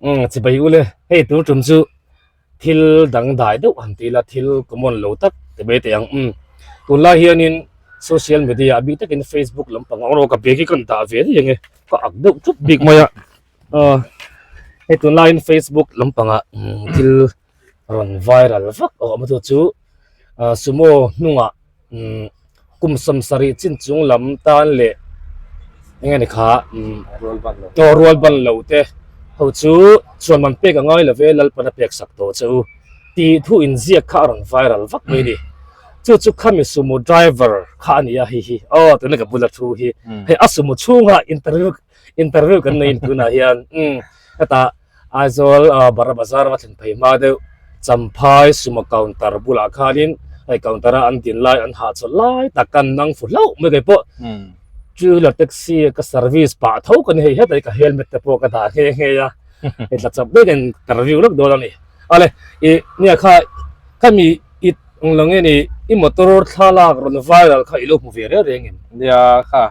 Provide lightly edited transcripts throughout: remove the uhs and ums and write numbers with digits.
Umm chibai ule hei tur tum chu thil dangdai deuh han ti ila thil common lo tak ti mai teh ang umm tunlai hianin social media a bik takin facebook lampang ah erawh ka bag hi ka rawn dah ve daih ang e ka ak deuh thup bik mai a aw hei tunlaiin facebook lampangah umm thil rawn viral vak a awm a chu chu ah sumo hnungah umm kum sawmsarih chin chung lam tan leh eng nge ni kha umm aw rual ban lo te ho chu chuan man pek a ngai lo ve Lalpan a pek sak tawh che u tih thu inziak kha a rawn viral vak mai a ni chu chu khami sumo driver kha a ni a hei hi aw tuna ka bula thu hi hei a sumo chhungah interview interview kan nei tunah hian umm hetah. Aizawl Bara Bazar a thlen phei hma deuh Champhai Sumo counter bulah khanin hei counter a an din lai an hahchawlh lai tak kan nang fu hlauh mai kei pawh two wheeler taxi ka service pah tho ka ni hei hetah hi ka helmet te pawh ka dah nghe nghe a hei tla chawp daih ka interview lawk dawn a ni awle ih nia kha khami i englo nge ni i motor thlalak rawn viral kha i lo hmu ve reng reng em? Nia kha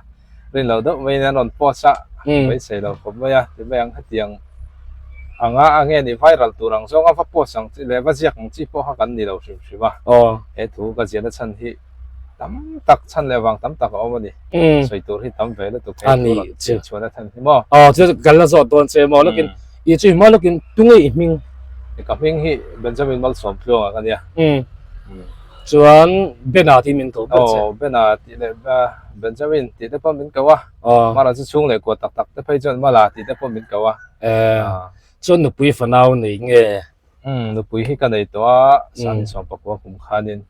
rin lo deuh mai in an rawn post a beisei lo khawp mai a ti mai ang hetiang anga a nge ni viral tur ang zawnga va post ang chi leh va ziak ang chi pawh kha kan ni lo hrim hrim a he thu ka ziahna chhan hi tam tak chhan leh vang tam tak a awm a ni sawi tur hi tam ve lutuk he thu rawn chin chhuahna chhan hi maw aw chu kan la zawt dawn che maw lawkin i chu hma lawkin tunge i hming ka hming hi Benjamin Malsawmtluanga ka nia Chuan Bena tih min ko ber che. Aw Bena tih leh Benjamin tih te pawh min ko a. Mara chu chhung leh kua tak tak te phei chuan Mala tih te pawh min ko a. Chuan nupui fanau nei nge? Umm nupui hi ka nei tawh a, Sani Sawmpakua kum khanin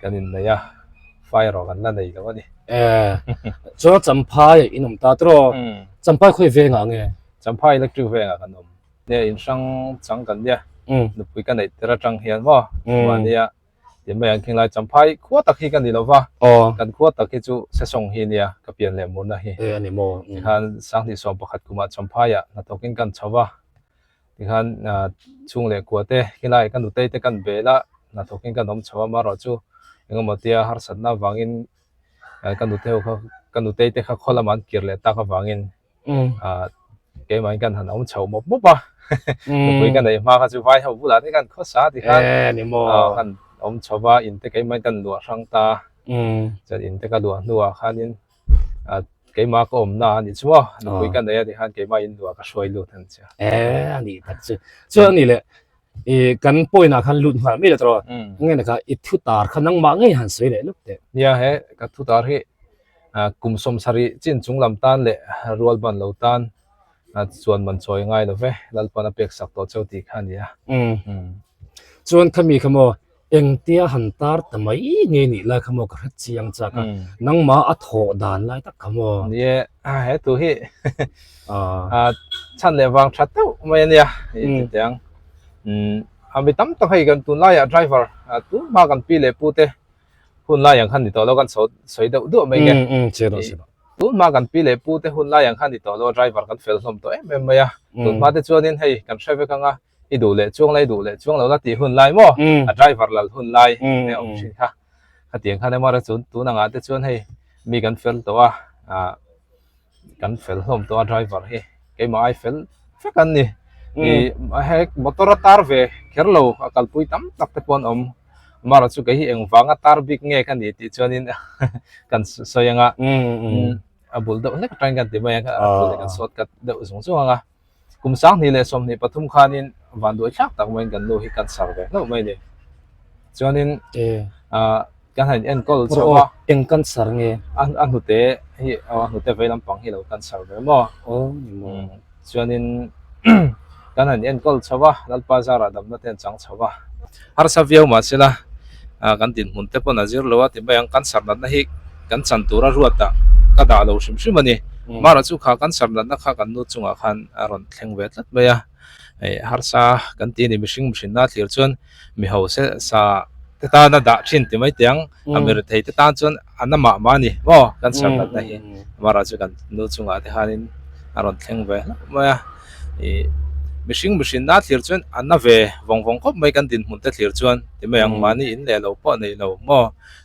kan innei a, fa erawh kan la nei lo a ni. Chuan Champhai in awm ta tawh. Champhai khawi vengah nge? Champhai Electric vengah kan awm. Nia in hrang chang kan nia nupui ka neih tir atang hian maw mahnia ti mai ang khinglai champhai khua tak hi ka ni lova kan khua tak hi chu sesawng hi nia ka pian leh murna hi tikhan sanghnih sawm pakhat kumah champhaiah hnathawkin kan chho va tikhan chhung leh kua te khilai ka nutei te kan bel a hnathawkin kan awm chho a amaherawh chu engemaw tia harsatna avangin ka nute ho kha ka nutei te kha khaw lamah an kir leh tak avangin Keimah in kan han awm chho mawp mawp a, nupui ka neih hma kha chu vai ho bulah te khan khawsa ti khan kan awm chho va, in te keimah in kan luah hrang ta, chuan in te ka luah hnuah khanin keimah ka awmna a nih chu maw, nupui ka nei a ti khan keimah in luah ka hruai lut a ni chu. A nih tak chu, chuan a nih leh kan point ah khan lut nghal mai la tawh, nge ni kha i thu tar kha nangmah ngei han sawi leh lawk teh. Nia he ka thu tar hi Kum sawmsarih chin chung lam tan leh rual ban lo tan chuan man chawi ngai lo ve, Lalpan a pek sak tawh cheu tih kha a ni a. Chuan khami kha maw engtia han tar ta mai nge nih lai kha maw ka hre chiang chak a, nangmah a thawh dan lai tak kha maw. Ni e, he thu hi chhan leh vang tha deuh mai a nia, i ti teh ang. A mi tam tak hei kan tunlaiah driver tun hma kan pi leh pu te hun lai ang khan ni tawh lo kan sawi sawi deuh duah mai nge. Tun hma kan pi leh pu te hun lai ang khan ni tawh lo driver kan fel hlawm tawh em em mai a. Tun hma te chuanin hei kan hre vek ang a, i duh leh chuang la i duh leh chuang lo la tih hun lai maw a driver lal hun lai te a awm thin kha. Khatiang khan emaw chuan tun angah te chuan hei mi kan fel tawh a ah Kan fel hlawm tawh a driver hi keimah ai fel vek an ni ih he motor a tar ve kher lo a kalpui tam tak te pawh an awm amaherawh chu kei hi engvanga tar bik nge ka ni tih chuanin kan sawi anga a bul deuh hlek atangin kan ti mai a a bul leh kan sawt kat deuh zung zung anga. Kum 20 leh 23 khanin van duai thlak tak maiin kan nu hi cancer ve hlauh mai a ni. Chuanin kan han enkawl chho a. Eng cancer nge? A hnute hi a hnute vei lampang hi lo cancer ve maw? Aw ni maw. Chuanin kan han enkawl chho a, Lalpa zarah damna te an chang chho a. Harsa viau mahsela kan dinhmun te pawn a zir lo a ti mai ang, cancer natna hi kan chan tura ruat ah ka dah lo hrim hrim a ni. Mara chu kha cancer natna kha kan nu chungah khan a rawn thleng ve tlat mai a, hei harsa kan ti a ni mihring mihrinna thlir chuan mi hause sa te tana dah thin ti mai teh ang, a mi rethei te tan chuan a na mah mah a ni maw cancer natna hi mara chu kan nu chungah te khanin a rawn thleng ve hlauh mai a. Ih mihring mihrinna thlir chuan a na ve vawng vawng khawp mai kan dinhmun te thlir chuan ti mai ang mahni in leh lo pawh nei lo maw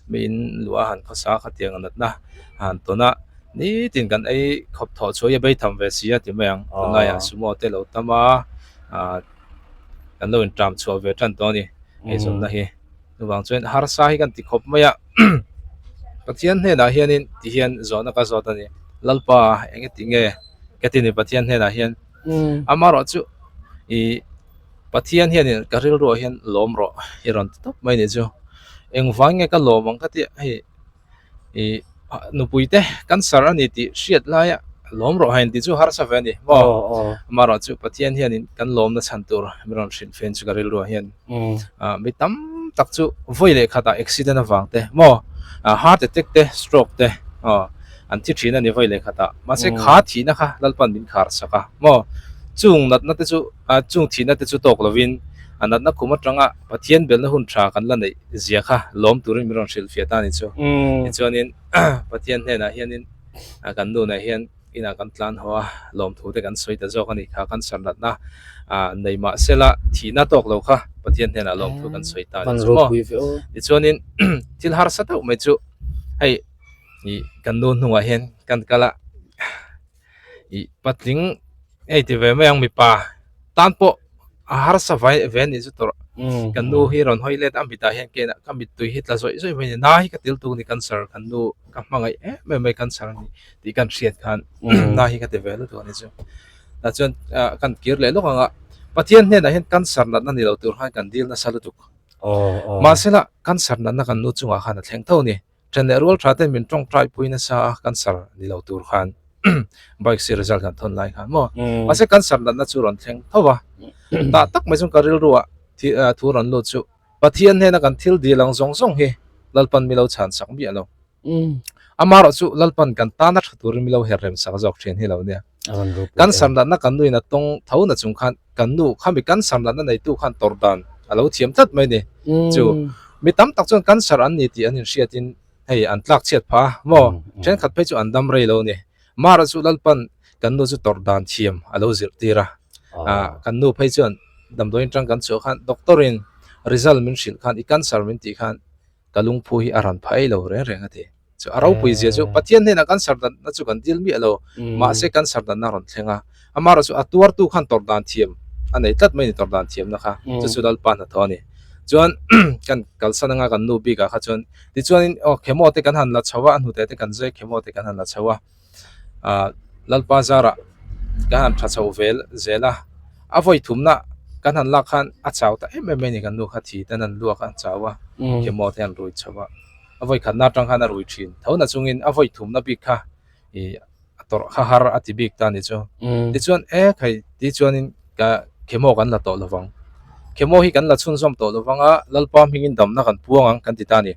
mi in luah a han khawsa khatiang a natna a han tawn a. Nitin kan ei khawp thawh chhuah hi a bei tham ve si a ti mai ang. Tunlaiah sumo te lo tam a, ah kan lo inṭam chhuah ve ṭan tawh a ni eizawnna hi. Chuvang chuan harsa hi kan ti khawp mai a, Pathian hnenah hianin ti hian zawhna ka zawt a ni. Lalpa eng eti nge ka ti ni Pathian hnenah hian amaherawh chu ih Pathian hianin ka rilruah hian lawm rawh i rawn ti tawp mai a nih chu. Engvang nge ka lawm ang ka tia hei. Ih nupui te cancer a ni tih hriat laia lawm rawh hain tih chu harsa ve a ni maw amaherawh chu Pathian hianin kan lawmna chhan tur min rawn hrilh fen chu ka rilruah hian mi tam tak chu vawi leh khatah accident avang te maw heart attack te stroke te aw an thi thin a ni vawi leh khatah mahse kha thihna kha Lalpan min khar sak a maw chung natna te chu chung thihna te chu tawk lovin a natna khum atanga Pathian belhna hun tha kan la neih zia kha lawm turin min rawn hrilh fiah ta a ni chu. Tichuanin Pathian hnenah hianin kan nu nen hian inah kan tlan haw a, lawmthu te kan sawi ta zawk a ni kha cancer natna nei mah sela thihna tawk lo kha Pathian hnenah lawmthu kan sawi ta a ni chu maw. Tichuanin thil harsa deuh mai chu hei kan nu hnungah hian kan kal a. Ih patling hei ti ve mai ang mipa tan pawh a harsa vai ve anih chu tawrh kan nu hi rawn hawi let a mitah hian ken ah ka mittui hi tla zawih zawih mai a ni na hi ka til tuk a ni cancer kan nu ka hmangaih em em mai cancer a ni tih kan hriat khan na hi ka ti ve lutuk a ni chu tah chuan ah kan kir leh lawk ang a Pathian hnenah hian cancer natna ni lo tur khan kan dil nasa lutuk mahsela cancer natna kan nu chungah khan a thleng tho a ni. Then leh rual tha ten min tawngtai pui nasa a cancer ni lo tur khan bike si result kan thawn lai khan maw mahse cancer natna chu rawn thleng tho va tah tak mai chuan ka rilru ah thu rawn lut chu Pathian hnena kan thil dil ang zawng zawng hi Lalpan mi lo chhan sak miah lo amaherawh chu Lalpan kan tana tha turin mi lo her rem sak zawk thin hi lo nia cancer natna kan nuin a tawng tho na chung khan kan nu khami cancer natna neitu khan tawrh dan a lo thiam tlat mai ni chu Mi tam tak chuan cancer an ni tih an inhriatin hei an tlak chhiat phah a maw? Thenkhat phei chu an dam rei lo a ni. Mara chu Lalpan kan nu chu tawrh dan thiam a lo zirhtir a. Kan nu phei chuan damdawiin tang kan chhuah khan doctor in result min hrilh khan i cancer min tih khan ka lungphu hi a ran phah ei lo reng reng a ti. Chu a ropui zia chu Pathian hnenah cancer danna chu kan dil miah lo, mahse cancer danna a rawn thleng a. Amaherawhchu a tuartu khan tawrh dan thiam a nei tlat mai a ni tawrh dan thiamna kha, chu chu Lalpa hnathawh a ni. Chuan kan kalsan anga kan nu bikah kha chuan tichuanin aw chemo te kan han la chho a, a hnute te kan zai chemo te kan han la chho a. Ah Lalpa zarah kan han tha chho vel zel a, a vawi thumna kan han lak khan a chau ta em em mai a ni kan nu kha thi ten an luak a, an chau a, chemo te an rui chho a. A vawi khatna atang khan a rui thin. Tho na chungin a vawi thumna bik kha ih a tawrh kha har a ti bik ta a ni chu. Tichuan e khai ti chuanin ka chemo kan la tawh lovang. Chemo hi kan la chhunzawm tawh lovang a, Lalpa hmingin damna kan puang ang kan ti ta a ni.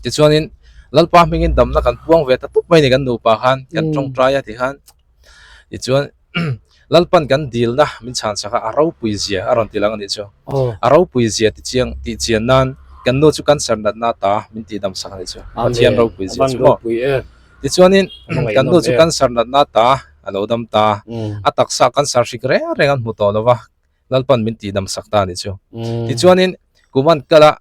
Tichuanin Lalpa hmingin damna kan puang ve ta tup mai a ni kan nupa khan kan tawngtai a ti khan. Tichuan Lalpan kan dilna min chhan chak a, a ropui zia a rawn ti lang a nih chu. A ropui zia ti chiang tih chian nan kan nu chu cancer natna ta min tih dam sak a nih chu. Pathian ropui zia chu maw. Tichuanin kan nu chu cancer natna ta a lo dam ta, a taksa cancer hrik reng reng an hmu tawh lo va, Lalpan min tih dam sak ta a nih chu. Tichuanin kum an kal a,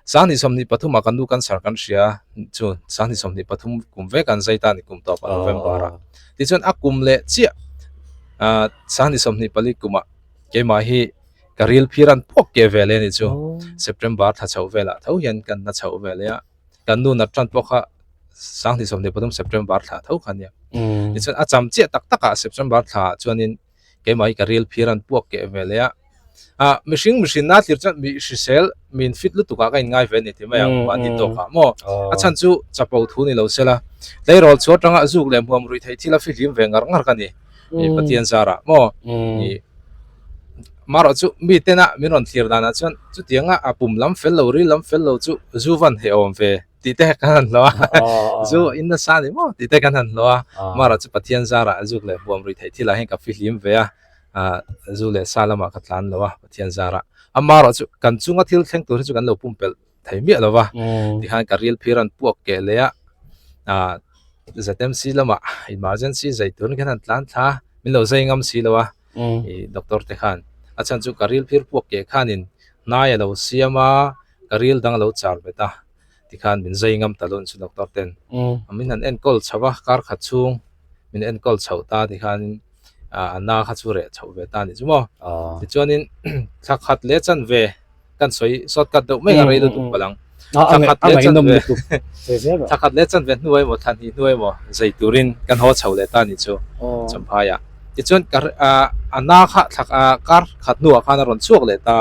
2023 ah kan nu cancer kan hria chu 2023 kum vek an zai ta a ni kum tawp ah November ah. Tichuan a kum leh chiah ah 2024 kum ah keimah hi ka ril phir an puak keh ve leh a nih chu. September thla chhoh velah tho hian kan na chhoh ve leh a, kan nu nat tan pawh kha 2023 September thla tho kha a nia. Tichuan a cham chiah tak tak ah September thla ah chuanin keimah hi ka ril phir an puak keh ve leh a ah mihring mihrin na thlir chuan mi hrisel min fit lutuk ah ka in ngai ve ani ti mai ang mahni tawk ah maw a chhan chu chapo thu ni lo sela tleirawl chhuar tanga zuk leh hmuam rui theih thil a fihlim ve ngar ngar ka ni i Pathian zar ah maw i marawh chu mi tena min rawn thlir dan ah chuan chutianga a pum lam fel lo ril lam fel lo chu zu van heh awm ve. Tih te kan han hlawh a, zu in nasa a ni maw tih te kan han hlawh a, Mara chu Pathian zarah zuk leh huam rui theih thilah hian ka fihlim ve a, zu leh sa lamah ka tlan lo a Pathian zarah. Amarawh chu kan chunga thil thleng tur hi chu kan lo pumpelh thei miah lo va, tikhan ka ril phir an puak keh leh a, ZMC lamah emergency zai turin kan han tlan thla a, min lo zai ngam si lo a, doctor te khan a chhan chu ka ril phir puak keh khanin hnai a lo siam a, ka ril dang a lo char bet a. Tikhan min zai ngam ta lo chu doctor ten min han enkawl chho a, kar khat chhung min enkawl chhoh ta tikhanin a na kha chu reh chhoh ve ta a nih chu maw. Tichuanin thla khat leh chanve kan sawi shortcut deuh mai a rei lutuk palh ang. Thla khat leh chanve thla khat leh chanve hnuai emaw thla hnih hnuai emaw zai turin kan haw chho leh ta a nih chu Champhaiah. Tichuan a na kha thla kar khat hnuah khan a rawn chhuak leh ta.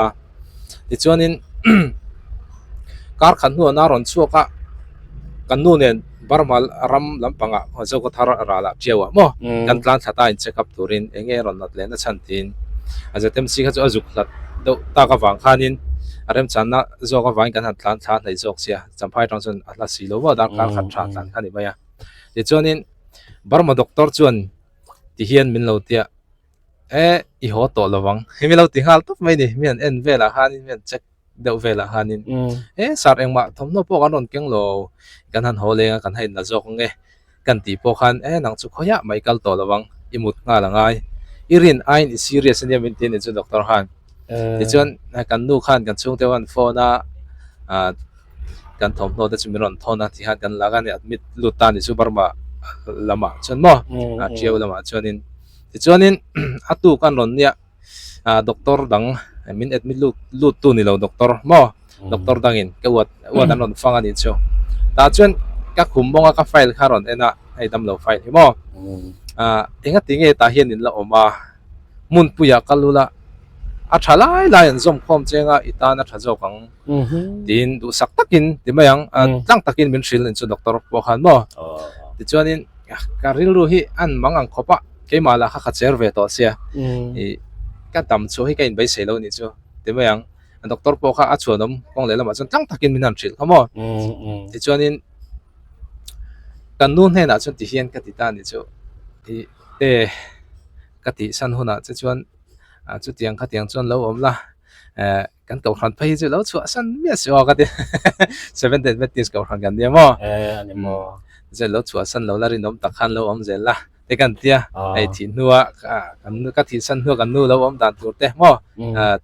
Tichuanin kar khat hnuah na rawn chhuak a, kan nu nen Burma ram lampangah Zokhawthar ralah Tiauah maw kan tlan thla ta in check up turin eng nge rawn nat leh na chhan tiin a ZMC kha chu a zuk hlat deuh tak avang khanin a remchanna zawk avangin kan han tlan thla hnaih zawk sia Champhai atang chuan a hla si lo maw darkar khat tha tlan kha ni mai a. Tichuanin Burma doctor chuan tihian min lo tia. E, i haw tawh lo vang. Hei mi lo ti nghal tawp mai ni. Mi an en velah khanin, mi an check deuh velah khanin. E, sir engmah thawmhnaw pawh kan rawn keng lo. Kan han haw leng a, kan hain la zawk ang e. Kan tih pawh khan, e, nang chu khawiah mah i kal tawh lo vang. I mut nghal a ngai. I rin aiin i serious ania min ti a ni chu doctor khan. Tichuan, kan nu khan kan chhungte an phone a, ah, kan thawmhnaw te chu min rawn thawn a tikhan kan lak a ni admit lut ta a ni chu Burma lamah chuan maw, ah, Tiau lamah chuanin. Tichuanin a tuk an rawn nia ah doctor dang min admit lut lut tu ni lo doctor maw doctor dangin ka uat uat an rawn fang a nih chu. Tah chuan ka khum bawng a ka file kha rawn en a hei damlo file hi maw ah engati nge tah hian in la awm a hmunpuiah kal ula a tha lai lai an zawm khawm cheng a i tan a tha zawk ang tiin duhsak takin ti mai ang tlang takin min hrilh in chu doctor pawh khan maw tichuanin Ka rilru hi an mang ang khawp a, keimah lah kha ka cher ve tawh sia, ih ka dam chhuah hi ka inbeisei lo nih chu ti mai ang, doctor pawh kha a chhuanawm kawng leh lamah chuan tlang takin min han hrilh kha maw, tichuanin kan nu hnenah chuan ti hian ka ti ta nih chu, ih e ka tihsan hunah che chuan chutiang khatiang chuan lo awm la, eh. Kan kohhran phei hi chu lo chhuah san miah si aw ka ti Seventh Adventist kohhran kan nia maw? Eh a ni maw. Zel lo chhuah san lo la rinawm tak khan lo awm zel la te kan tia hei thih hnua kan ka thih san hnua kan nu lo awm dan tur te maw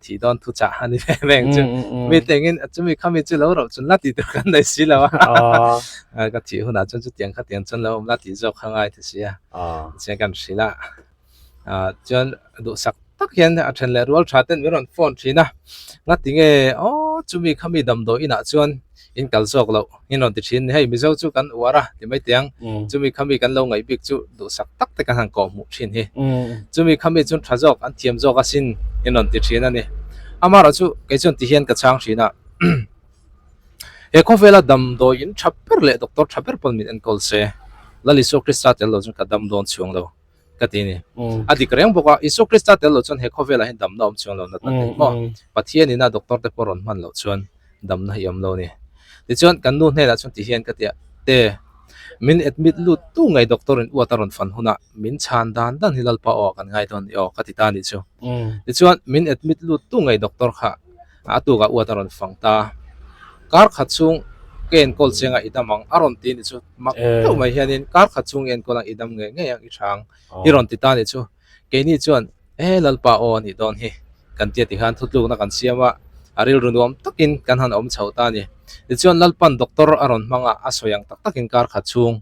thih dawn thu chah a ni ve reng chu mi te engin chumi khami chu lo rauh chun la tih tur kan nei si lo a ka thih hunah chuan chutiang khatiang chuan lo awm la tih zawk kha ngai ti si a chian kan hrilh a chuan duhsak tak hian a then leh rual tha ten min rawn phone thin a ngati nge aw chumi khami damdawi inah chuan in kal zawk loh in rawn ti thin hei mizo chu kan uar a ti mai teh ang chumi khami kan lo ngaih bik chu duhsak tak te kan han kawh hmuh thin hi chumi khami chuan tha zawk an thiam zawk asin in rawn ti thin a ni amaherawh chu kei chuan ti hian ka chhang thin a he khawvela damdawi in tha ber leh doctor tha ber pawn min enkawl se Lal Isua Krista tel lo chuan ka dam dawn chhuang lo. ka ti a ni. A dik reng bawk a, Isua Krista tel loh chuan he khawvelah hian damna awm chuang lo natna thei maw? Pathianin a doctor te pawh rawn hman loh chuan damna hi awm lo a ni. Tichuan kan nu hnenah chuan ti hian ka ti a, Te, min admit lut tu ngei doctor in uat a rawn fan hunah min chhan dan dan hi Lalpa aw ah kan ngai dawn ni aw ka ti ta a nih chu. Tichuan min admit lut tu ngei doctor kha a tukah uat a rawn fang ta. Kar khat chhung ka enkawl cheng a i dam ang a rawn ti a nih chu. Mak deuh mai hianin kar khat chhung i enkawl ang i dam ngei ngei ang i tha ang i rawn ti ta a nih chu. Keini chuan e Lalpa aw a nih dawn hi kan tia tikhan thutlukna kan siam a, a rilru nuam takin kan han awm chho ta a ni. Tichuan Lalpan doctor a rawn hmang a, a sawi ang tak takin kar khat chhung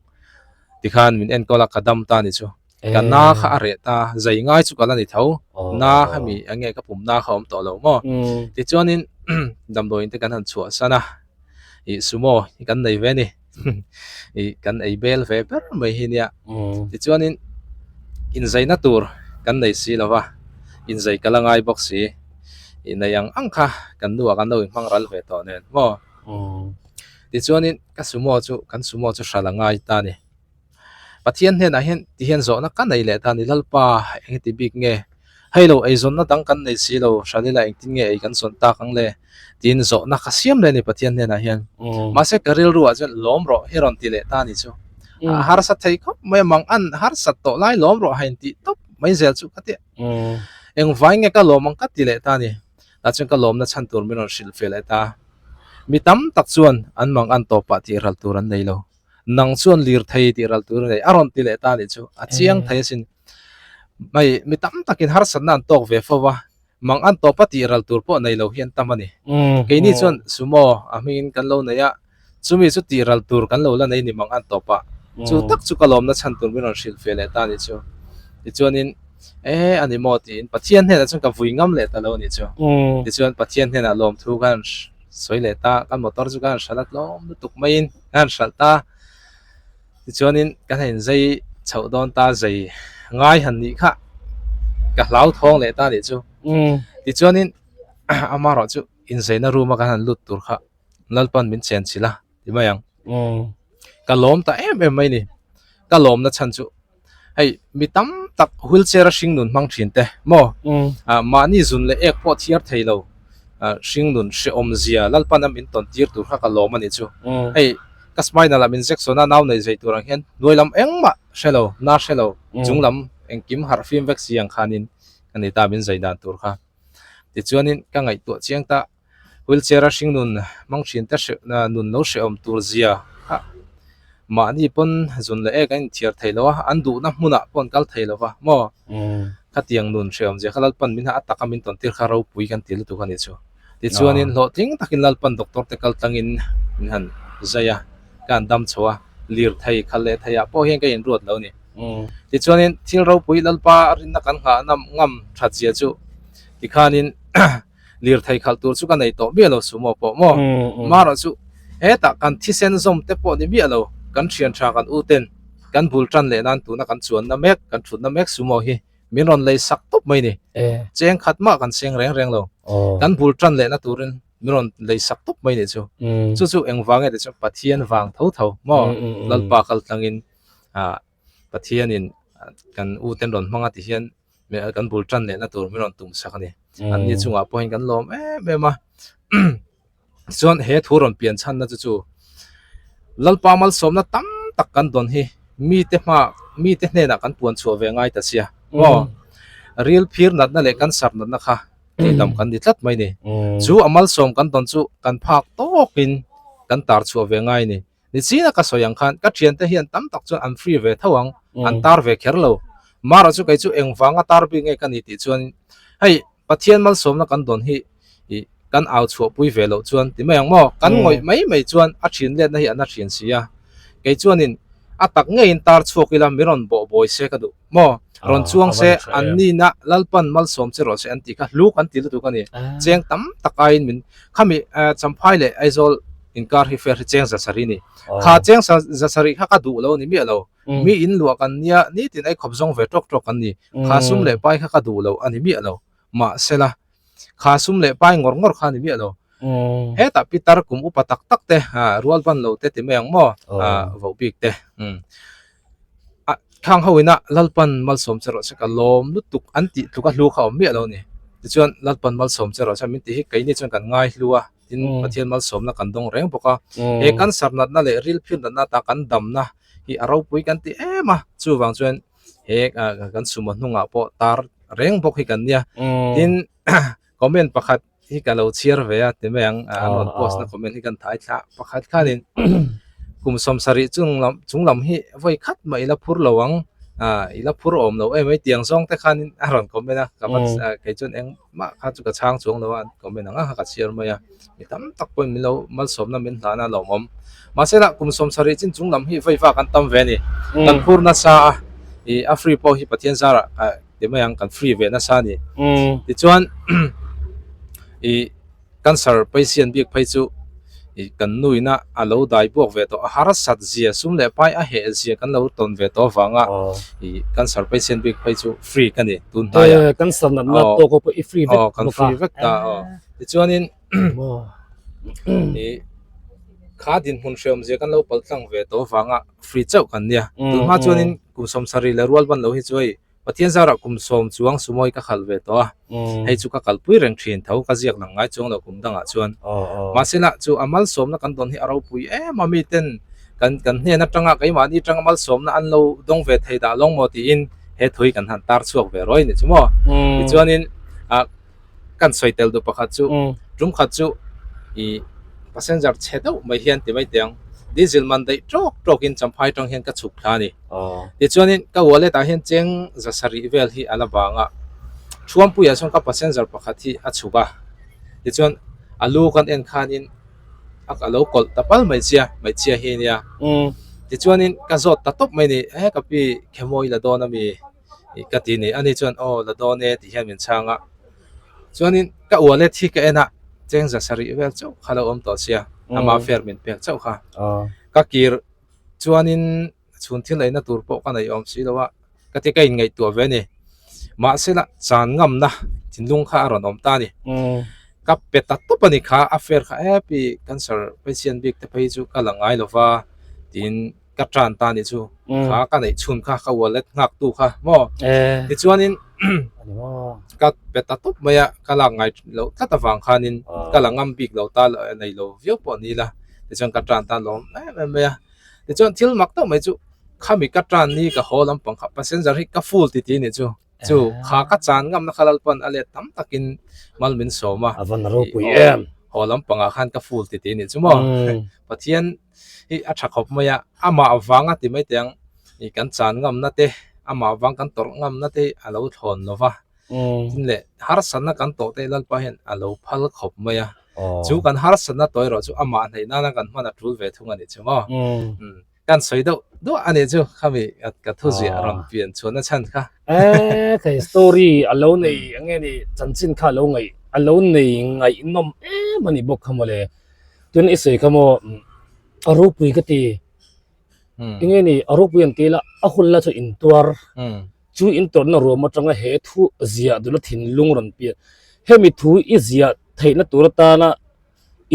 tikhan min enkawl a ka dam ta a nih chu. Ka na kha a reh ta, zai ngai chu ka la ni tho, na kha mi eng nge ka pum na kha a awm tawh lo maw? Tichuanin damdawiin te kan han chhuahsan a, ih sumo hi kan nei ve a ni, ih kan ei bel ve ber mai hi nia. Tichuanin inzaina tur kan nei si lo va, inzai ka la ngai bawk si, ih nei ang ang kha kan nuah kan lo inhmang ral ve tawh nen maw? Tichuanin ka sumo chu kan sumo chu hral a ngai ta a ni. Pathian hnenah hian ti hian zawhna ka nei leh ta a ni, Lalpa, eng ti bik nge? Hei lo, eizawnna dang kan nei si lo, Hranila engtin nge ei kan zawn tak ang le? tiin zawhna ka siam leh a ni Pathian hnenah hian. Mahse ka rilruah chuan lawm rawh hi rawn ti leh ta a ni chu. A harsa thei khawp mai a, mang an harsat tawh lai lawm rawh ha intih tawp mai zel chu ka ti a. Engvai nge ka lawm ang ka ti leh ta a ni. Tah chuan ka lawmna chhan tur min rawn hrilh ve leh ta. Mi tam tak chuan an mang an tawpah tih ral tur an nei lo. Nang chuan lirthei tih ral tur a nei a rawn ti leh ta anih chu a chiang thei asin. Hmei mi tam takin harsatna an tawk ve fo va, mang an tawpa tih ral tur pawh nei lo hi an tam a ni. Keini chuan sumo a hmingin kan lo nei a, Chumi chu tih ral tur kan lo la nei ni mang an tawp a, chu tak chu ka lawmna chhan tur min rawn hrilh fe leh ta a nih chu. Tichuanin, E, a ni maw tiin Pathian hnenah chuan ka vui ngam leh ta lo a nih chu. Tichuan Pathian hnenah lawmthu ka han sawi leh ta, ka motor chu ka han hralh a tlawm lutuk maiin ka han hralh ta. Tichuanin kan han inzei chhoh dawn ta zei ngai han nih kha ka hlauthawng leh ta a nih chu. Tichuanin amaherawh chu inzeina room a kan han lut tur kha Lalpan min chen chilh a ti mai ang. Ka lawm ta em em mai ni. Ka lawmna chhan chu hei mi tam tak wheelchair a hringnun hmang thin te maw mahni zun leh ek pawh thiar thei lo hringnun hrehawm zia Lalpan a min tawn tir tur kha ka lawm a nih chu. Hei ka spinal ah min injection a nau nei zei tur ang hian hnuai lam engmah hre lo na hre lo chung lam engkim harh fim vek si ang khanin ka ni ta min zai dan tur kha. Tichuanin ka ngaihtuah chiang ta. Wheelchair a hringnun hmang thin te hreh nun lo hrehawm tur zia kha mahni pawn zun leh ek an inthiar thei lo a, an duhna hmunah pawh an kal thei lo va maw? Khatiang nun hrehawm zia kha Lalpan min a taka min tawn tir kha ropui kan ti lutuk a nih chu. Tichuanin hlawhtling takin Lalpan doctor te kal tlangin min han zai a, ka han dam chho a, lirthei khalh leh theiah pawh hian ka inruat lo a ni. Tichuanin thil ropui Lalpa rinna kan nghah ngam that zia chu tikhanin Lirthei khalh tur chu ka nei tawh miah lo sumo pawh maw? Marawh chu hetah kan thisen zawm te pawh ni miah lo, kan thian tha kan u ten kan bul tan leh nan tuna kan chuanna mek, kan thutna mek sumo hi min rawn lei sak tawp mai ni. Cheng khat mah kan seng reng reng lo. Kan bul tan lehna turin min rawn lei sak tawp mai ni chu. Chu chu engvang nge ti chuan Pathian vang tho tho maw? Lalpa kal tlangin Pathianin kan u ten rawn hmang a ti hian kan bul tan lehna tur min rawn tum sak a ni. An ni chungah pawhin kan lawm em em a. Chuan he thu rawn pian chhanna chu chu Lalpa malsawmna tam tak kan dawn hi mite hma mite hnenah kan puan chhuah ve ngai ta sia. Maw ril phir natna leh cancer natna kha tihdam kan ni tlat mai ni. Chu a malsawm kan dawn chu kan phak tawkin kan tar chhuah ve ngai ni. Nichina ka sawi ang khan ka thiante hian tam tak chuan an free ve tho ang, an tar ve kher lo. Mara chu kei chu engvanga tar bik nge ka ni tih chuan hei Pathian malsawmna kan dawn hi ih kan au chhuahpui ve loh chuan ti mai ang maw? Kan ngawih mai mai chuan a thin letna hi an a thin si a. Kei chuanin a tak ngeiin tar chhuak ila mi rawn bawh bawi se ka duh maw? Rawn chuang se an nina Lalpan malsawm che rawh se an tih kha hlu kan ti lutuk a ni. Cheng tam tak aiin min Khami Champhai leh Aizawl inkar hi fair hi cheng zasarih a ni. Kha cheng zasarih kha ka duh lo a ni miah lo. Mi in luah kan nia, nitin ei khawp zawng ve tawk tawk kan ni. Kha sum leh pai kha ka duh lo a ni miah lo. Mahsela, kha sum leh pai ngawr ngawr kha a ni miah lo. Hetah pitar kum upa tak tak te, rual ban lo te ti mai ang maw, voh bik te. A khang ho ina Lalpan malsawm che rawh se ka lawm lutuk an tih tluk a hlu kha awm miah lo a ni. Tichuan Lalpan malsawm che rawh se min tih hi keini chuan kan ngai hlu a, tin Pathian malsawmna kan dawng reng bawk a. He cancer natna leh ril phir natna ata kan damna hi a ropui kan ti em a, chuvang chuan he kan sumo hnungah pawh tar reng bawk hi kan nia. Tin comment pakhat hi ka lo chhiar ve a ti mai ang an rawn post na comment hi kan thai thla pakhat khanin kum sawmsarih chung lam chung lam hi vawi khat mah ila phur lo ang ah ila phur awm lo em mai tiang zawng te khanin a rawn comment a ka va kei chuan engmah kha chu ka chhang chuang lo a an comment ang a ka chhiar mai a mi tam tak pawhin min lo malsawmna min hlan a lawmawm mahse lah kum sawmsarih chin chung lam hi vawi vak an tam ve a ni kan phur nasa a ih a free pawh hi Pathian zarah ti mai ang kan free ve nasa a ni tichuan ih cancer patient bik phei chu ih kan nu ina a lo dai buak ve tawh a harsat zia sum leh pai a heh zia kan lo tawn ve tawh avanga ih cancer patient bik phei chu free ka ni tun hnai ah cancer natna tawk pawh i free vek aw kan free vek ta aw tichuanin ih kha dinhmun hreawm zia kan lo pal tlang ve tawh avanga free chauh kan nia tun hma chuanin kum sawmsarih leh rual ban lo hi chu hei Pathian zarah kum sawm chuang sumawi ka khalh ve tawh a, hei chu ka kalpui reng thin tho, ka ziak lang ngai chuang lo kum dangah chuan. Mahsela chu a malsawmna kan dawn hi a ropui em a, miten kan kan hnen atanga keimahni atanga malsawmna an lo dawng ve thei dah lawng maw tiin he thu hi kan han tar chhuak ve ruai ni chu maw. Tichuanin ah kan sawi tel duh pakhat chu tum khat chu ih passenger chhe deuh mai hian ti mai teh ang diesel man daih tawk tawk in champhai tang hian ka chhuk thla a ni tichuanin ka wallet ah hian cheng za sarih vel hi a la vang a thuampuiah chuan ka passenger pakhat hi a chhuk a tichuan a lu kan en khanin. a lo kawlh ta pal mai chia mai chia hi ania tichuanin ka zawt ta tawp mai ni he ka pi khemaw i la dawn ami ka ti ni ani chuan aw la dawn e tih hian min chhang a chuanin ka wallet hi ka en a cheng za sarih vel chauh kha lo awm tawh sia ama fare min pek chauh kha ka kir chuanin chhun thil eina tur pawh ka nei awm si lo a ka ti ka inngaihtuah ve a ni mahsela chan ngamna thinlung kha a rawn awm ta a ni ka pe ta tawp a ni kha a fare kha happy cancer patient bik te phei chu ka la ngai lo va tiin ka tan ta a ni chu kha ka neih chhun kha ka wallet nghak tu kha maw tichuanin ka pe ta tawp mai a ka lak ngai loh tlat avang khanin ka la ngam bik lo ta nei lo viau pawh a ni la tichuan ka tan ta lawm em em mai a. Tichuan thil mak tawh mai chu khami ka tan ni ka haw lampang kha passenger hi ka full ti ti ni chu chu kha ka chan ngamna kha Lalpan a let tam takin mal min sawm a A van ropui em. Haw lampangah khan ka full ti ti ni chu maw Pathian hi a tha khawp mai a amah avanga ti mai teh ang kan chan ngamna te amah avang kan tawrh ngamna te hi a lo thlawn lo va tin leh harsatna kan tawh te Lalpa hian a lo phal khawp mai a. Chu kan harsatna tawh erawh chu amah hneih nana kan hman a tul ve thung a nih chu maw. Kan sawi deuh duah a nih chu khami ka thu ziah rawn pian chhuahna chhan kha. E thei story a lo nei eng nge ni chanchin kha a lo ngaih a lo nei ngaihnawm em a nih bawk kha mawle. Tun i sawi kha maw a ropui ka ti. Eng nge ni a ropui an ti la a hun la chu intuar. Chu intawrhna ruam atanga he thu ziah duhna thinlung rawn pian. Hemi thu i ziah theihna tur atana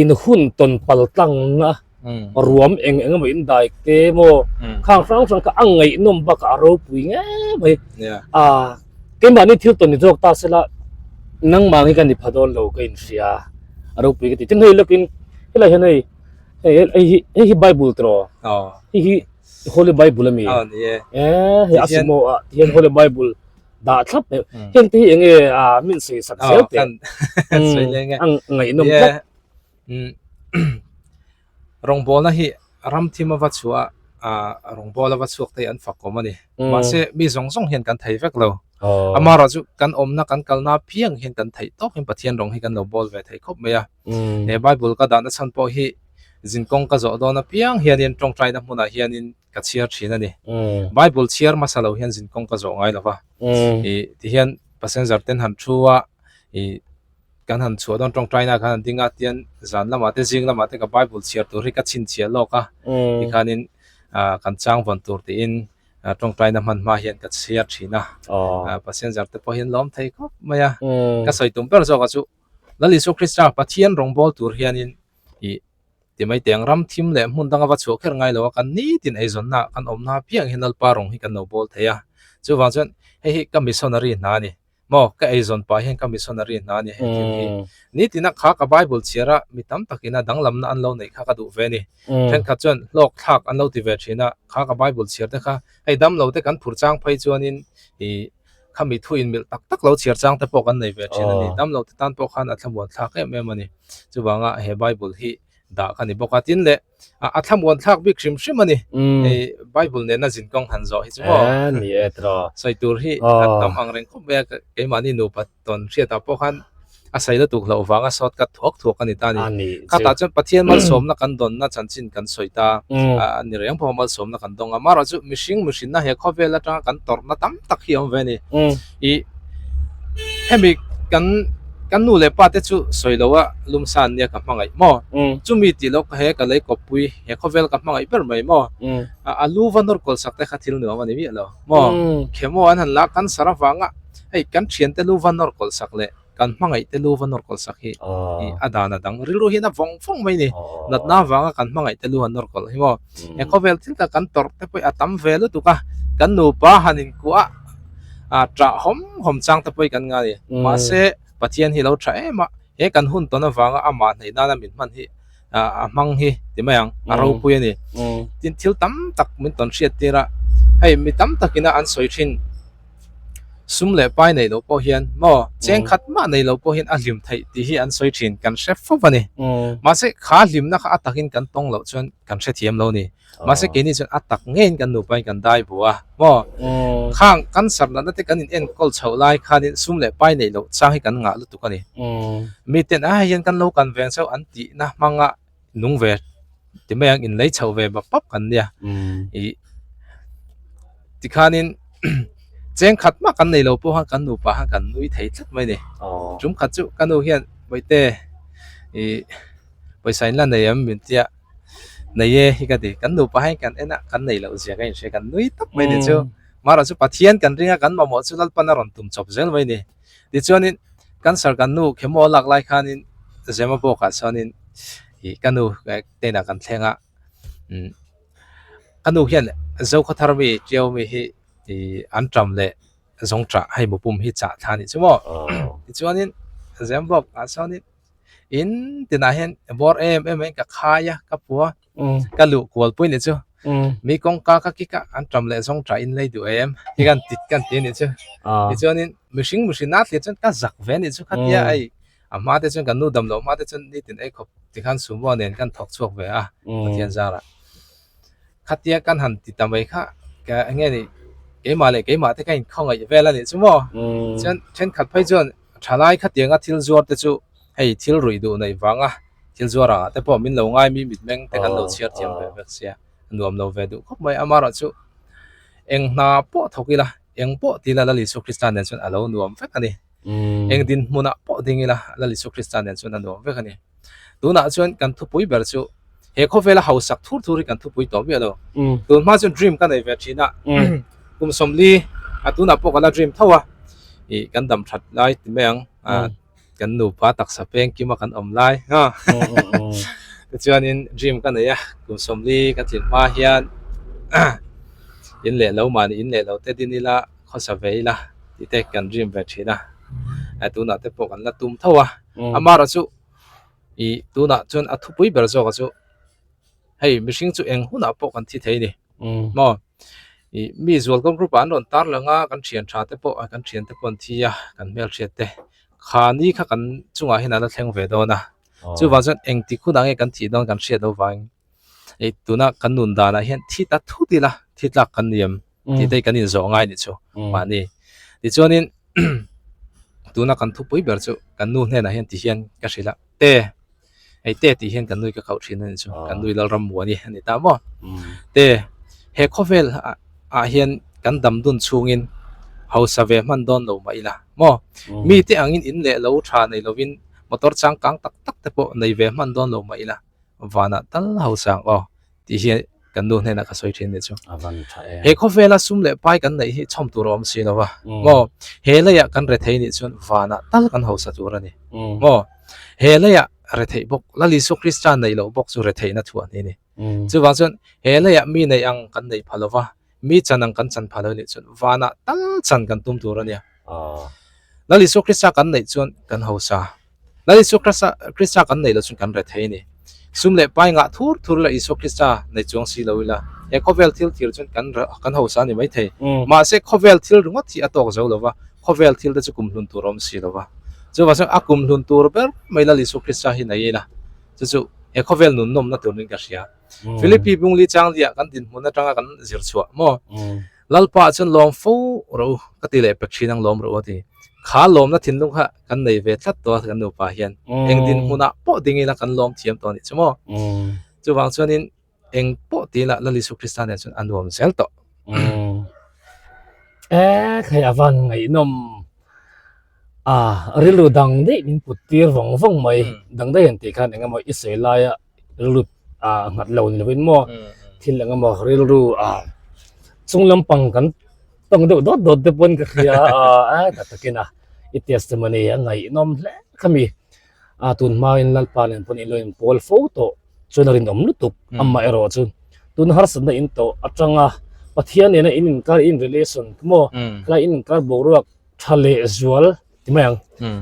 in hun tawn pal tlangna ruam eng eng emaw in dai te maw khang hrang hrang kha a ngaihnawm bakah a ropui ngei mai. Ah keimahni thil tawn ni zawk ta sela nangmah hi ka ni pha dawn lo ka inhria a ropui ka ti. Tin hei lawkin helai hian hei hei hi hei hi Bible tiraw hei hi Holy Bible ami. Ah ni e. Eh hei a sumo ah tihian Holy Bible dah thlap mai. Heng te hi enge a min sawi sak zel teh. Kan sawi leng e. Ang ngaihnawm tlat. Rawngbawlna hi ram thim a va chhuah a rawngbâwl a va chhuak te hi an fakawm a ni. Mahse mi zawng zawng hian kan thei vek lo. Amaherawh chu kan awmna kan kalna apiang hian kan theih tawkin Pathian rawng hi kan lo bawl ve thei khawp mai a. He Bible ka dahna chhan pawh hi Zinkawng ka zawh dawn apiang hianin tawngtaina hmunah hianin ka chhiar thin a ni. Bible chhiar hmasa lo hian zinkawng ka zawh ngai lo va. Ih tihian passenger ten han thu a, ih kan han chhuah dawn tawngtaina khan han ding a tian zan lamah te zing lamah te ka Bible chhiar tur hi ka chhinchhiah lawk a, tikhanin ah kan chang vawn tur tiin tawngtaina hman hma hian ka chhiar thin a. Passenger te pawh hian lawm thei khawp mai a. Ka sawi tum ber zawkah chu Lal Isua Krista Pathian rawngbawl tur hianin ih ti mai teh ang ram thim leh hmun danga va chhuah kher ngai lo a kan nitin eizawnna kan awmna apiang hian Lalpa rawng hi kan lo bawl thei a chuvang chuan hei hi ka missionary hna a ni maw ka eizawn pah hian ka missionary hna a ni hei thil hi nitina kha ka bible chhiar a mi tam takin a danglamna an lo neih kha ka duh ve a ni thenkhat chuan hlawk thlak an lo ti ve thin a kha ka bible chhiar te kha hei damlo te kan phur chang phei chuanin ih Khami thu inmilh tak tak lo chhiar chang te pawh kan nei ve thin a ni. Damlo te tan pawh khan a thlamuan thlak em em a ni. Chuvanga he Bible hi dah ka ni bawk a. Tin leh a thlamuan thlak bik hrim hrim a ni. Hei Bible nena zinkawng han zawh hi chu maw. Ni e tiraw. Sawi tur hi a tam ang reng khawp mai a. Keimahni nupa tawn hriatah pawh khan a sawi lutuk hlauh vanga sawt kat thuak thuak a ni ta a ni. Khatah chuan Pathian malsawmna kan dawnna chanchin kan sawi ta a ni reng pawh malsawmna kan dawng a. Amaherawh chu mihring mihrinna he khawvel atanga kan tawrhna tam tak hi a awm ve a ni. Ih hemi kan kan nu leh pa te chu sawi lo a lumsa an nia ka hmangaih maw? Chumi tih loh he ka lei kawppui he khawvel ka hmangaih ber mai maw? A lu va nawr kawl sak te kha thil nuam a ni miah lo maw? Khemaw an han la cancer avanga hei kan thiante lu va nawr kawl sak leh kan hmangaih te lu va nawr kawlh sak hi ih a dan a dang rilru hian a vawng vawng mai a ni natna avanga kan hmangaih te lu han nawr kawlh hi maw he khawvel thil tak kan tawrh te pawh hi a tam ve lutuk a kan nupa han inkuah a ṭah hawm hawm chang te pawh hi kan ngai a ni mahse Pathian hi lo ṭha em a he kan hun tawn avanga amah hneih nana min hman hi a hmang hi ti mai ang a ropui a ni tin thil tam tak min tawn hriat tir a hei mi tam takin a an sawi thin sum leh pai neih loh pawh hian maw cheng khat mah neih loh pawh hian a hlim theih tih hi an sawi thin kan hre fo a ni mahse kha hlimna kha a takin kan tawng loh chuan kan hrethiam lo a ni. Mahse keini chuan a tak ngeiin kan nupain kan dai bu a maw? Khang cancer natna te kan in enkawl chhoh lai khanin sum leh pai neih loh chang hi kan ngah lutuk a ni. Miten a hei hian kan lo kan veng chauh an tihna hmanga nung ve ti mai ang in lei chhoh ve bap bap kan nia ih tikhanin cheng khat mah kan nei lo pawh khan kan nupa khan kan nui thei tlat mai a ni tum khat chu ka nu hian bawihte ih pawisa in la nei em min tia nei e hi ka ti kan nupa hian kan en a kan nei loh zia ka inhria kan nui tawp mai a ni chu marawh chu Pathian kan ring a kan mamawh chu Lalpan a rawn tum chawp zel mai a ni. Tichuanin cancer kan nu chemo a lak lai khanin Zemabawk ah chuanin ih ka nu hnenah kan thleng a umm ka nu hian Zokhawthar mi Tiau mi hi ih an ṭam leh zawng ṭah hei mupum hi chah thla a nih chu maw tichuanin Zemabawk ah chuanin in tinah hian bawr em em in ka khai a ka pua. Ka luh kual pui nih chu mi kawngka ka kik a an ṭam leh zawng ṭah in lei duh em hi kan tit kan ti nih chu tichuanin mihring mihring na thlir chuan ka zak ve nih chu khatia hei a hma te chuan kan nu dam loh hma te chuan nitin ei khawp tikhan sumo nen kan thawk chhuak ve a Pathian zarah khatia kan han ti ta mai kha ka enge ni keimah leh keimah te ka inkhawngaih vel a nih chu maw chuan thenkhat phei chuan thalai khatianga thil zuar te chu hei thil ruih duh neih vanga thil zuar ah te pawh min lo ngai mi mitmeng te kan lo chhiar thiam ve vek sia a nuam lo ve duh khawp mai amarawh chu eng hna pawh thawk ila eng pawh ti ila Lal Isua Krista nen chuan a lo nuam vek a ni eng dinhmunah pawh ding ila Lal Isua Krista nen chuan a nuam vek a ni tunah chuan kan thupui ber chu he khawvela hausak thur thur hi kan thupui tawh miah lo tun hma chuan dream ka nei ve thin a kum sawmli a tunah pawh ka la dream tho a ih kan dam that lai ti mai ang a. Kan nupa taksa peng kima kan awm lai ha tichuanin dream ka nei a kum sawmli ka tlin hma hian in leh lo mahni in leh lo te din ila khawsa ve ila tih te kan dream ve thin a a tunah te pawh kan la tum tho a amaherawh chu ih tunah chuan a thupui ber zawk ah chu hei mihring chu eng hunah pawh kan thi thei a ni. Maw? Ih mi zualkawng group ah an rawn tar lang a, kan thian tha te pawh kan thian te pawh an thi a, kan hmelhriat te kha ni kha kan chungah hian a la thleng ve dawn a. Chuvang chuan engtik hunah nge kan thih dawn kan hriat loh vangin ih tuna kan nun danah hian thi ta thut ila thi tlak kan ni em tih te hi kan inzawh ngai nih chu mahni. Tichuanin tuna kan thupui ber chu kan nu hnenah hian ti hian ka hrilh a, Te. Hei te tih hian kan nui ka khauh thin a ni chu kan nui Lalram Muani a ni ta maw te he khawvel ah hian kan dam dun chhungin hausa ve hman dawn lo mah ila maw mi te angin in leh lo tha nei lovin motor changkang tak tak te pawh nei ve hman dawn lo mah ila vanah tal hausa ang aw tih hi kan nu hnenah ka sawi thin nih chu. A van tha em. He khawvela sum leh pai kan neih hi chhawm tur a awm si lo va. Maw he leiah kan rethei nih chuan vanah tal kan hausa tur a ni. Maw he leiah retheih bawk Lal Isua Krista neih loh bawk chu retheihna thuah ni a ni. Chuvang chuan he leiah mi neih ang kan neih pha lo va, mi chan ang kan chan pha lo nih chuan vanah tal chan kan tum tur a nia. Lal Isua Krista kan neih chuan kan hausa. Lal Isua Krista kan neih loh chuan kan rethei a ni. Sum leh pai ngah thur thur ila Isua Krista nei chuang si lo ila he khawvel thil thir chuan kan kan hausa a ni maithei. Mahse khawvel thil ringawt hi a tawk zo lo va, khawvel thil te chu kumhlun tur a awm si lo va. Chuvang chuan a kumhlun tur ber mai Lal Isua Krista hi nei ila chu chu he khawvel nun nawmna turin ka hria. Philippi Bungli Changlia kan dinhmun atanga kan zir chhuah maw? Lalpa chuan lawm fo rawh u ka ti leh pek thin ang lawm rawh u a ti. Kha lawmna thinlung kha kan nei ve tlat tawh a kan nupa hian eng dinhmunah pawh ding ila kan lawm thiam tawh a nih chu maw. Chuvang chuanin eng pawh ti ila Lal Isu Krista nen chuan a nuam zel tawh. E khai a van ngaihnawm a rilru dang daih min put tir vawng vawng mai dang daih han tih khan eng emaw i sawi laia rilru a nghat lo ni lovin maw thil eng emaw rilru a chung lampang kan tawng deuh dawt dawt te pawn ka hria a a ta takin a i testimony a ngaihnawm hle kha mi a tun hmain Lalpa nen pawn in lo inpawl fo tawh chuan a rinawm lutuk amah erawh chu tun harsatna in tawh atanga Pathian nena in inkar in relation maw khalai in inkar boruak tha leh zual ti mai ang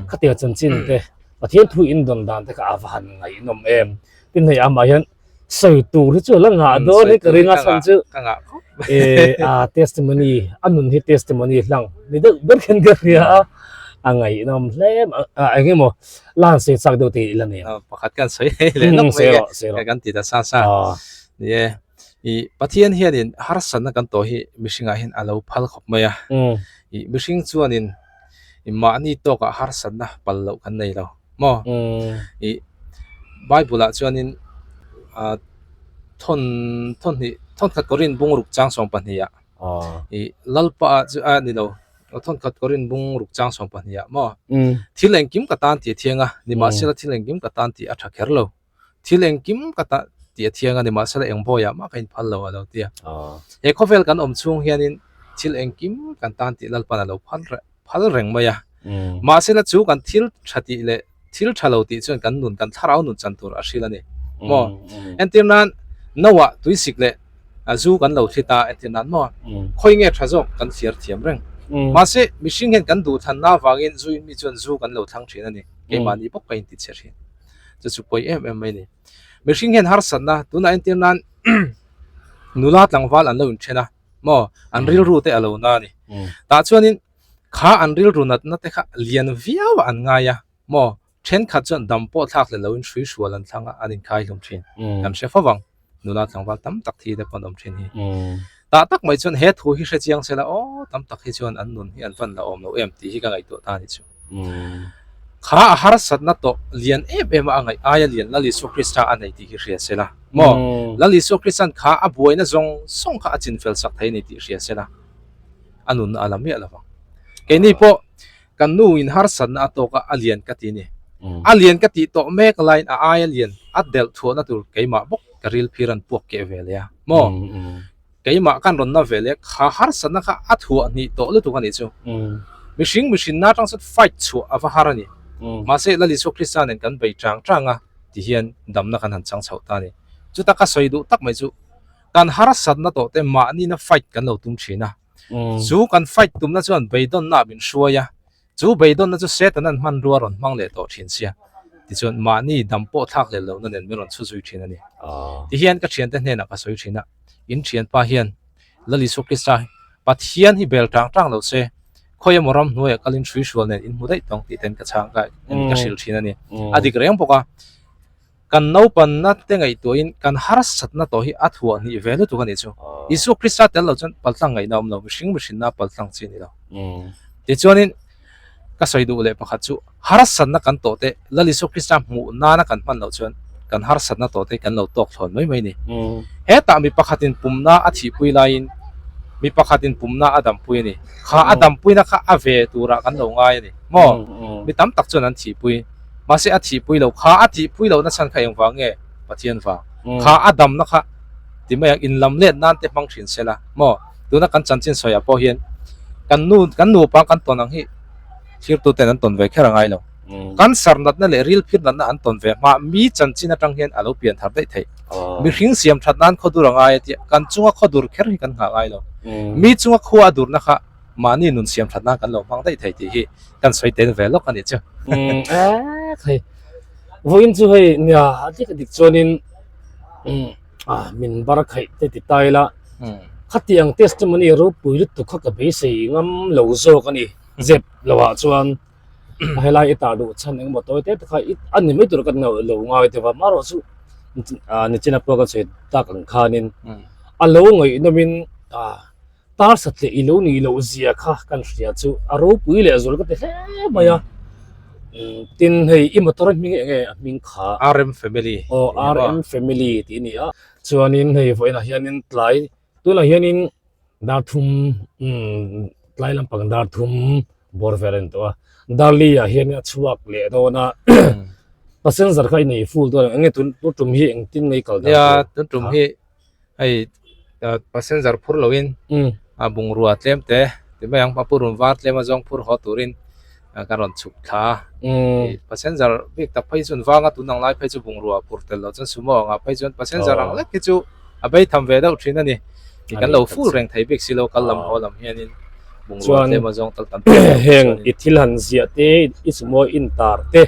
khatiang chanchin te Pathian thu in dawn dan te kha a va han ngaihnawm em tin hei amah hian sawi tur hi chu la ngah dawn hi ka ring a chhan chu eh a testimony a nun hi testimony hlang ni deuh ber khan ka hria a a ngaihnawm hle a eng emaw la han sawi chak deuh te ila nen pakhat kan sawi hei leh lawk mai kan ti ta sa sa ni e I Pathian hianin harsatna kan tawh hi mihringah hian a lo phal khawp mai a. I mihring chuanin i mahni tawkah harsatna pal loh kan nei lo maw? I Bible-ah chuanin Thawn thawn hnih thawn khat kawrin bung ruk chang sawm pahnih ah ih lalpa chu a ni lo thawn khat kawrin bung ruk chang sawm pahnih ah maw thil engkim ka tan tih a thiang a nimahsela thil engkim ka tan tih a tha kher lo thil engkim ka tan tih a thiang a nimahsela eng bawiah mah ka inphal lo a lo ti a he khawvel kan awm chhung hianin thil engkim kan tan tih lalpan a lo phal reng. phal reng mai a. Mahsela chu kan thil tha tih leh thil tha lo tih chuan kan nun, kan thlarau nun chan tur a hril a ni. Maw? Entir nan Noah tuisik leh zu kan lo thli ta entir nan maw? Khawi nge tha zawk kan thliar thiam reng. Mahse mihring hian kan duhthlanna avangin zu in mi chuan zu kan lo thlang thin a ni. Keimahni bawk ka inti chhe thin. Chu chu pawi em em mai a ni. Mihring hian harsatna tunah entir nan nula tlangval an lo inthen a. maw an rilru te a lo na a ni tah chuanin kha an rilru natna te kha lian viau a an ngai a maw thenkhat chuan dam pawh thlak hle loin hrui hrual an thlang a an inkhai hlum thin kan hre fo vang nula tlangval tam tak thi te pawh an awm thin hi tah tak mai chuan he thu hi hre chiang se la aw tam tak hi chuan an nun hi an van la awm lo em tih hi ka ngaihtuah ta a ni chu kha a harsatna tawh lian em em a a ngaih aia lian Lal Isua Krista a nei tih hi hria se la. Maw? Lal Isua Krista'n kha a buaina zawng zawng kha a chinfel sak thei a ni tih hria sela, a nunna a la miah lo vang. Keini pawh kan nu in harsatna a tawk a, a lian ka ti ni. A lian ka tih tawh mek laiin a aia lian a delh thuahna tur keimah bawk ka ril phir an puak keh ve leh a. Maw? Keimah kan rawn na ve leh kha harsatna kha a thuah hnih tawh lutuk a nih chu. Mihring mihrinna atang chuan fight chhuah a va har a ni. Mahse Lal Isua Krista nen kan bei chang chang a ti hian damna kan han chang chhoh ta a ni. Chuta ka sawi duh tak mai chu kan harsatna tawh te mahnina fight kan lo tum thin a. Chu kan fight tumna chuan beidawnna ah min hruai a. Chu beidawnna chu Setanan hmanrua rawn hmang leh tawh thin sia. Tichuan mahni dam pawh thlak leh lohna nen min rawn chhu zui thin a ni. Tihian ka thiante hnenah ka sawi thin a, in thianpa hian Lal Isua Krista hi Pathian hi bel tang tang lo se, khawi emaw ram hnuaiah kalin hrui hrual nen in hmu daih tawng tih ten ka chhang ka ka hrilh thin a ni. A dik reng bawk a. Kan naupanna te ngaihtuahin kan harsatna tawh hi a thuah hnih ve lutuk a nih chu. Isua Krista tel lo chuan paltlang ngaihna a awm lo, mihring mihrinna paltlang chi a ni lo. Tichuanin ka sawi duh leh pakhat chu harsatna kan tawh te Lal Isua Krista hmuh nana kan hman loh chuan kan harsatna tawh te kan lo tawk thlawn mai mai a ni. Hetah mi pakhatin pumna a thihpui laiin mi pakhatin pumna a dampui a ni. Kha a dampuina kha a ve turah kan lo ngai a ni maw? Mi tam tak chuan an thihpui. Mahse a thihpui lo kha a thihpui lohna chhan kha engvang nge Pathian vang kha a damna kha ti mai ang inlam let nan te hmang thin sela maw tuna kan chanchin sawiah pawh hian kan nu kan nupa kan tawn ang hi thirtu ten an tawn ve kher a ngai lo cancer natna leh ril phir natna an tawn ve hma mi chanchin atang hian a lo pian thar daih theih mihring siam that nan khawdur a ngai a tia kan chunga khawdur kher hi kan nghah ngai lo mi chunga khua a durna kha mahni nun siam that nan kan lo hmang daih thei tih hi kan sawi tel ve lawk a nih chu. Hei vawiin chu hei nia a dik a dik chuanin min bar khaih te ti ta ila khatiang testimony ropui lutuk kha ka beisei ngam lo zawk a ni zep lohah chuan helai i tar duh chhan engemaw tawi te te kha a ni mai tur ka lo ngai deuh a amaherawhchu nichina pawh ka sawi tak ang khanin a lo ngaihnawmin Tar satliah i lo nih loh zia kha kan hria chu a ropui leh zual ka ti hle mai a. Tin hei i motor hming eng nge a hming kha? RM Family. Aw RM Family tih a ni a. Chuanin hei vawiinah hianin tlai tunah hianin dar thum tlai lampang dar thum bawr vel a ni tawh a. Darli ah hianin a chhuak leh dawn a. Passenger kha i nei full dawn eng nge tun tum hi engtin nge i kal dan tur? Nia tun tum hi hei passenger phur loin a bungrua tlem te ti mai ang a purun var tlem a zawng phur haw turin kan rawn chhuk thla a passenger bik tak phei chuan vanga tun ang lai phei chu bungrua phur tel loh chuan sumo angah phei chuan passenger ang lek hi chu a bei tham ve deuh thin a ni kan lo full reng thei bik si lo kal lam haw lam hianin bungrua tlem a zawng tal tam heng i thil han ziah te i sumo in tar te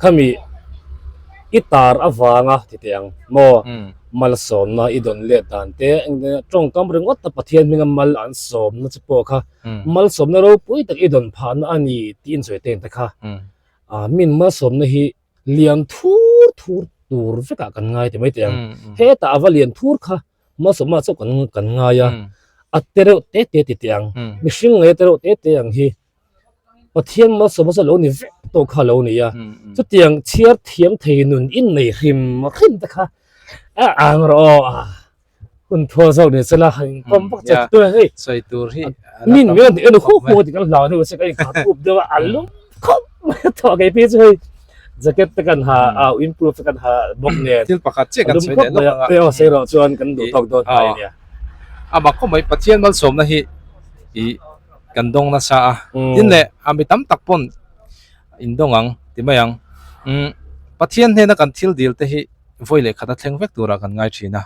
khami i tar avanga ti teh ang maw. Malsawmna i dawn let dan te tawngkam ringawt a Pathian hminga mal an sawmna che pawh kha malsawmna ropui tak i dawn phahna a ni tih insawi teng te kha min malsawmna hi lian thur thur tur vekah kan ngai ti mai teh ang. Hetah a va lian thur kha malsawmna chauh kan kan ngai a, a te reuh te te ti teh ang. Mihring ngei a te reuh te te ang hi Pathian malsawmna chu a lo ni vek tawh kha a lo ni a, chutiang chhiar thiam thei nun innei hrim hrim te kha. A ang rawh aw a hun thawl zawk ni sela han inkawm vak che tu hei sawi tur hi min min an en hu hu ti kan hlau ni se ka in khat up deuh a lum khawp mai a thawh kei pi chu hei jacket te kan ha a windproof te kan ha bawk nen thil pakhat chiah kan sawi leh lawk anga te aw sei rawh chuan kan duh tawk dawn hnai ania a mak khawp mai Pathian malsawmna hi i kan dawng nasa a tin leh a mi tam tak pawn in dawng ang ti mai ang umm Pathian hnena kan thil dil te hi vawi leh khat a thleng vek turah kan ngai thin a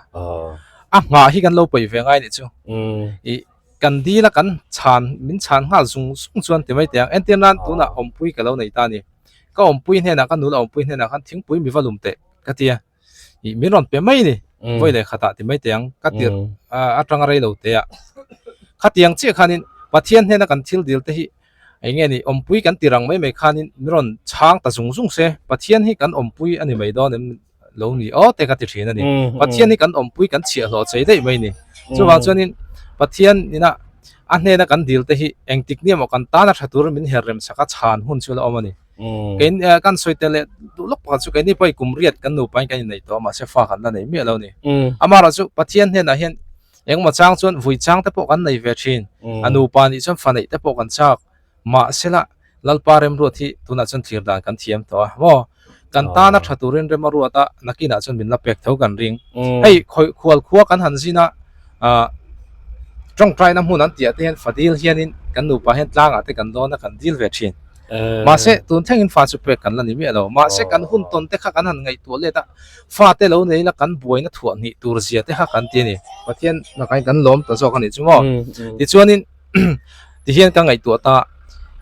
a nghah hi kan lo paih ve ngai nih chu ih kan dil a kan chhan min chhan nghal zung zung chuan ti mai teh ang entir nan tunah awmpui ka lo nei ta a ni ka awmpui hnenah ka nula awmpui hnenah khan thingpui mi va lum teh ka ti a ih min rawn pe mai a ni vawi leh khatah ti mai teh ang ka tirh atanga rei lo teh a khatiang chiah khanin Pathian hnena kan thil dil te hi Eng nge ni, awmpui kan ti rang mai mai khanin min rawn chhang ta zung zung se, Pathian hi kan awmpui a ni mai dawn em lo ni aw te ka ti thin a ni. Pathian hi kan awmpui kan chhiahhlawh chei daih mai ni. Chuvang chuanin Pathian ina a hnena kan dil te hi engtik ni emaw kan tana tha tur min her rem sak a chhan hun chu la awm a ni. Kei kan sawi tel leh duh lawk pakhat chu keini pawhin kum riat kan nupain kan inneih tawh a mahse fa kan la nei miah lo a ni. Amaherawhchu Pathian hnenah hian Engmaw chang chuan vui chang te pawh kan nei ve thin. A nupa nih chuan fa neih te pawh kan chak. Mahsela, Lalpa remruat hi tunah chuan thlir dan kan thiam tawh a maw? Kan tana tha turin rem a ruat a, nakinah chuan min la pek tho kan ring. Hei, khawi khual khua kan han zin a, ah, tawngtaina hmun an tih ah te hian fa dil hianin kan nupa hian tlangah te kan dawn a, kan dil ve thin. Mahse, tun thlengin fa chu pek kan la ni miah lo. Mahse, kan hun tawn te kha kan han ngaihtuah let a, Fate lo nei la kan buaina thuah hnih tur zia te kha kan ti a ni. Pathian lakain kan lawm ta zawk a nih chu maw? Tichuanin tihian ka ngaihtuah ta,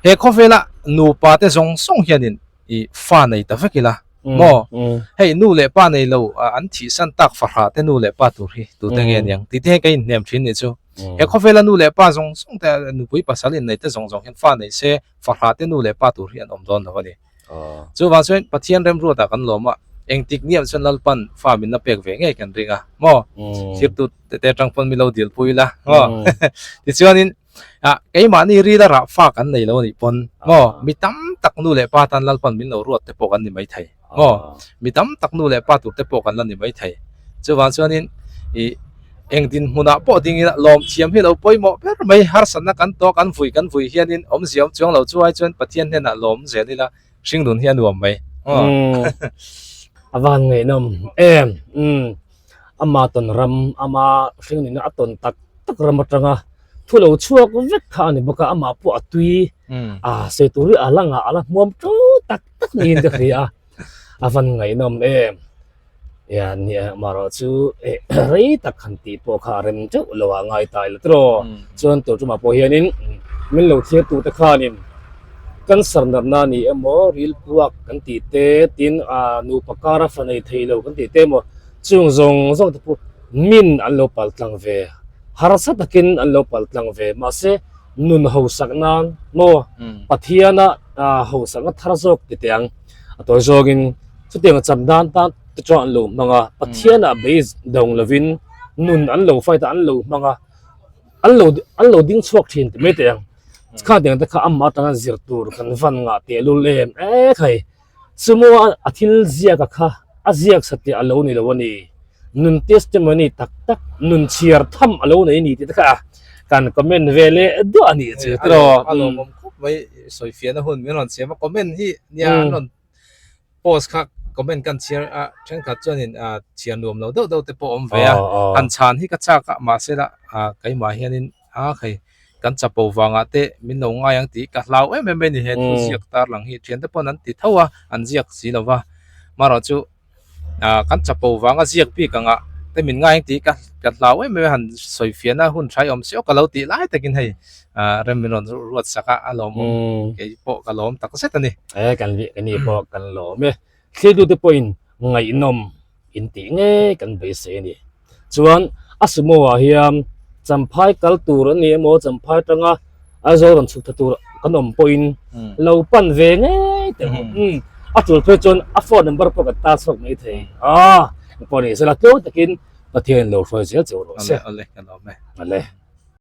he khawvela nupa te zawng zawng hianin i fa nei ta vek ila maw? Hei nu leh pa nei lo an thihsan tak fahrah te nu leh pa tur hi tute nge niang tih te hian ka inhnem thin nih chu. He khawvela nu leh pa zawng zawng te nupui pasal innei te zawng zawng hian fa nei se fahrah te nu leh pa tur hi an awm dawn lo a ni. Chuvang chuan Pathian remruatah kan lawm a, engtik niam chuan Lalpan fa min la pek ve ngei kan ring a, maw? Thirtu te te atang pawn min lo dil pui ila, maw? Tichuanin, ah, keimahni ril a rah fa kan nei lo anih pawn, maw? Mi tam tak nu leh pa tan Lalpan min lo ruat te pawh kan ni maithei, maw? Mi tam tak nu leh pa tur te pawh kan la ni maithei. Chuvang chuanin, ih, eng dinhmunah pawh ding ila lawm thiam hi lo pawimawh ber mai. Harsatna kan tawk an vui kan vui hianin awmzia awm chuang lo chu ai chuan Pathian hnenah lawm zel ila hringnun hi a nuam mai. Umm a van ngaihnawm em umm ama tawn ram ama hringnunna a tawn tak tak ram atanga thu lo chhuak vek kha a ni bawk a amah pawh a tui a sawi tur hi a la ngah a la hmuam ṭu tak tak niin ka hria a a van ngaihnawm em. Ia nia marawh chu eh rei tak han tih pawh kha a rem teuh lo a ngai ta ila tiraw chuan tur tumah pawh hianin min lo thlir tu te khanin cancer natna ni emaw ril puak kan tih te tin ah nupa kara fa nei thei lo kan tih te emaw chung zawng zawng te pawh min an lo pal tlang ve harsa takin an lo pal tlang ve mahse nun hausak nan maw Pathiana ah hausakna thar zawk ti teh ang a tawi zawngin Chutiang cham dan tan te chuan an lo hmang a, Pathianah bei dawng lovin nun an lo fight a, an lo hmang a, an lo an lo ding chhuak thin ti mai teh ang. Khatiang te kha amah atanga zir tur kan van ngah tehlul em ek hei. Sumo a a thil ziak a kha a ziak satliah a lo ni lo a ni. Nun testimony tak tak, nun chhiar tham a lo nei a ni tih te kha kan comment ve leh duah a nih chu tiraw. A lawmawm khawp mai sawifiahna hun min rawn siam a, comment hi nia an rawn post kha comment kan chhiar a thenkhat chuanin ah chhiar nuam lo deuh deuh te pawh a awm ve a han chhan hi ka chak a mahse la ah keimah hianin a hei kan chapo vangah te min lo ngai ang tih ka hlau em em mai a ni he thu ziak tar lang hi thiante pawn an ti tho a an ziak si lo va marawh chu. ah kan chapo vanga ziak bik anga te min ngai ang tih ka ka hlau em em a han sawi fiahna hun tha i awm si aw ka lo tih lai takin hei ah rem min rawn ruat sak a a lawmawm kei pawh ka lawm tak zet a ni. E kan leh ka ni pawh kan lawm e thiltute pawhin ngaihnawm in tih ngei kan beisei a ni. Chuan a sumo ah hian Champhai kal tur a ni emaw Champhai atanga Aizawl rawn chhuk tha tur kan awm pawhin lo pan ve ngei teh ang. Umm a tul phei chuan a phone number pawh kan tar chhuak mai thei. Aaa engpawh ni sela tluang takin Pathian lo hruai zel cheu rawh se. Awle awle ka lawm e. Awle.